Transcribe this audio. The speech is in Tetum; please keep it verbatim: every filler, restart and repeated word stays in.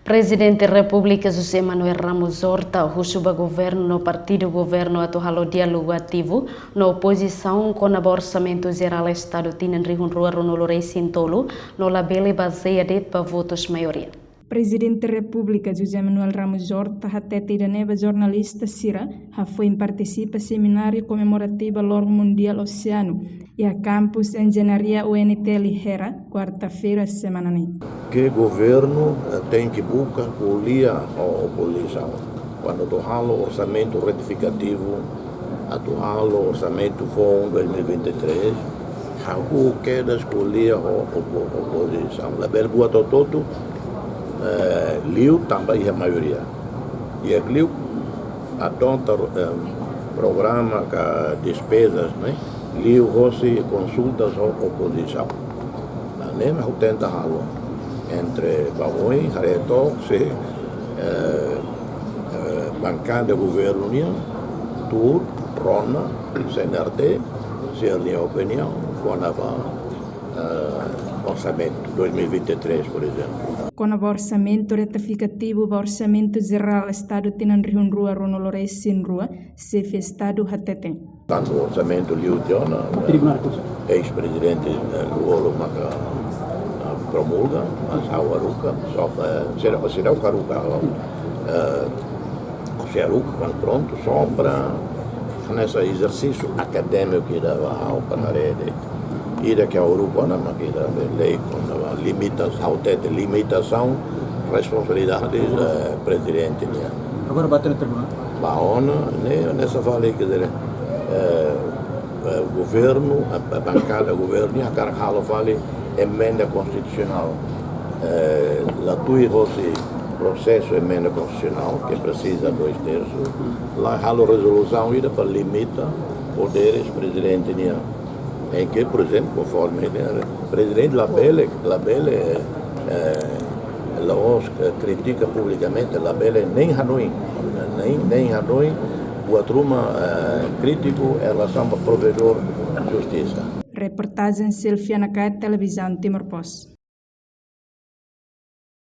Prezidente Repúblika José Manuel Ramos Horta husu ba governu no partidu governu atu halo diálogu ativu no opozisaun kona-ba Orsamentu Jerál Estadu tinan rihun rua ruanulu resin tolu no labele bazeia de'it ba votus maioria. Prezidente Repúblika José Manuel Ramos Horta hatete ida-ne'e ba jornalista sira hafoin partisipa semináriu komemorativu Loron Mundiál Oseanu iha kampus Enjeñaria U N T L Hera, kuarta-feira semana ne'e. Ke governu, eh, tenke buka ko'alia ho opozisaun. Kuandu atu halo orsamentu retifikativu, atu halo orsamentu foun dois mil e vinte e três, hahú kedas ko'alia ho opo-, opozisaun. Labele buat hotu-hotu, eh, liu tanba iha maioria. Di'ak liu adota, eh, programa ka despezas, ne'e? Liuhosi konsultas ho opozisaun. Ne'e mak ha'u tenta halo entre ba oin, haree took se, eh, eh, bankada governu nian tuur rona C N R T sira-nia opiniaun kona-ba, eh, orsamentu dois mil e vinte e três, por ezemplu. Kona-ba orsamentu retifikativu ba Orsamentu Jerál Estadu tinan rihun rua ruanulu resin rua, xefe Estadu hateten. Tantu orsamentu liu tiha ona, Tribunál Konstitusionál. Eis-prezidente, eh, Lú-Olo maka, ah, promulga, mas ha'u haruka, só, eh, sira, sira haruka, eh, sira haruka, prontu, sobra hanesan ezersísiu akadémiku ida ba ha'u para rede. Ida ke ha'u haruka ona mak ida lei kona-ba limitasaun, hatete limitasaun responsabilidade, eh, prezidente nian. Agora ba to'o iha tribunál? Ba ona, ne'e, hanesan fali, quer dizer, eh, eh, governu, a, a bankada governu, hakarak halo fali emenda konstitusionál. Eh, la tuir hosi prosesu emenda konstitusionál, ke presiza dois terços, la halo rezolusaun ida para limita poderes prezidente nian. Em que, por exemplo, conforme, eh, prezidente labele, labele, eh, la'ós, eh, kritika publikamente, labele nein hanoin, nein, nein hanoin, buat ruma, eh, krítiku em relasaun ba provedór justisa. Reportajen Silvia Nakayt, Televizaun Timor Post.